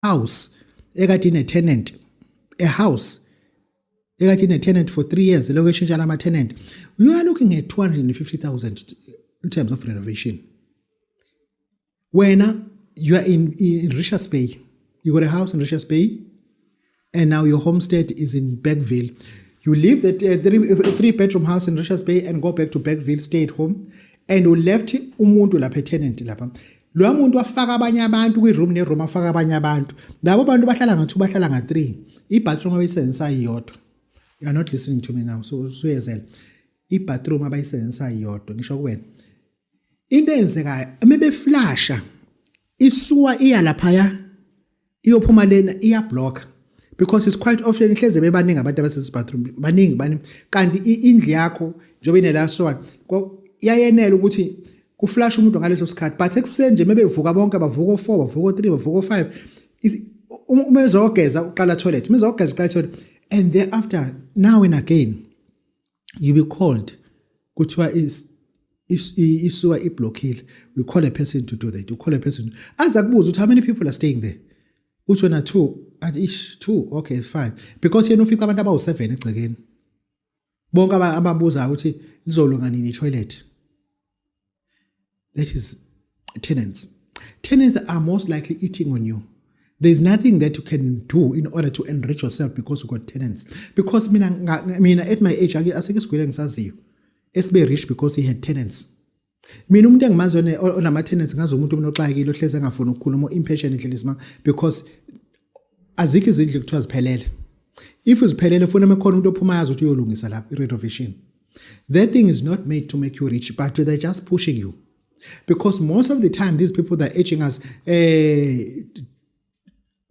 House ekade ine tenant, a house ekade ine tenant for 3 years, lokho eshintshana ama tenant, you are looking at 250,000 in terms of renovation. Wena, you are in Richards Bay, you got a house in Richards Bay and now your homestead is in Bergville. You leave the three bedroom house in Richards Bay and go back to Bergville, stay at home, and you left umuntu lapha, tenant lapha. Lo muntu wafaka abanye abantu kwi-room ne-room, afaka abanye abantu. Labo bantu bahlala nga-2, bahlala nga-3. I-bathroom abayisebenzisa iyodwa. You are not listening to me now, so suyezela. I-bathroom abayisebenzisa iyodwa, ngisho kuwena. Into eyenzekayo, mebeflasha i-sewer iya laphaya, iyophuma lena, iyablock because it's quite often ihleze bebaningi abantu abasese bathroom, baningi baningi, kanti indlu yakho njengoba inela sewer iyayenela ukuthi kuflash umuntu ngaleso sikhathi. But ekuseni nje mebevuka bonke, bavuka o4, bavuka o3, bavuka o5, uma ezogeza uqala toilet, uma ezogeza uqala toilet, and thereafter, now and again, you be called, kuthiwa is i-sewer iblockile. We call a person to do that. You call a person, aza kubuza ukuthi how many people are staying there, uthi wena 2, athi ish, 2, okay, fine, because yena ufica abantu abawu7 egcekeni bonke ababuza ukuthi lizolunga nini toilet. That is tenants. Tenants are most likely eating on you. There's nothing that you can do in order to enrich yourself because you got tenants, because mina at my age asike isigwele ngisaziyo esibe rich because he had tenants. Mina umuntu engimazi onama tenants, ngazi umuntu mina oxakile, ohleze engafuni ukukhuluma, impatient indlela isimanga, because azikho izindlu kuthiwa ziphelele. If uziphelele, ufuna mekhona umuntu ophuma yazi ukuthi uyolungisa lapha i-renovation. That thing is not made to make you rich, but they're just pushing you, because most of the time these people that are urging us,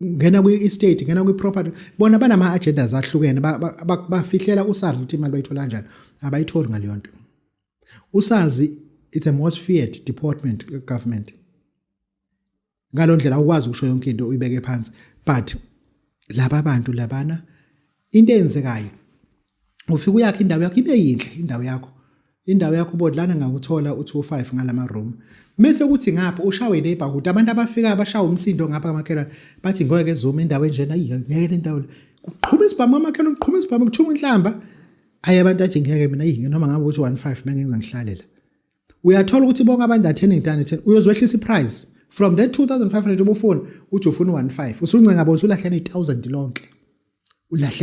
ngena kwi-estate, ngena kwi-property, bona banama-agendas ahlukene. Bafihlela uSARS ukuthi imali bayithola kanjani. Abayitholi ngaleyo nto. USARS, it's a most feared department government. Ngalo ndlela awukwazi ukusho yonke into uyibeke phansi, but laba bantu labana, into eyenzekayo, ufika uyakhe indawo yakho ibe yinhle, indawo yakho ubona lana ngakuthola u25 ngalama room, mase kuthi ngapha ushawe neighborhood, abantu abafika abashawa umsindo ngapha kamakhelwane, bathi ngeke zoom indawo enjena, ayi ngeke le ndawo, kuqhuma isibhamu amakhelwane, kuqhuma isibhamu, kuthuma inhlamba. Ayi, abantu athi ngeke mina, ayi, noma ngabe ukuthi 15 mengenza ngihlale la. Uyathola ukuthi bonke abantu attending done 10, uyozwehlisa iprice from that 2500 ubufuna, uthi ufuna 15, usuncenga bona, usulahle ne1000 lonke ulahle.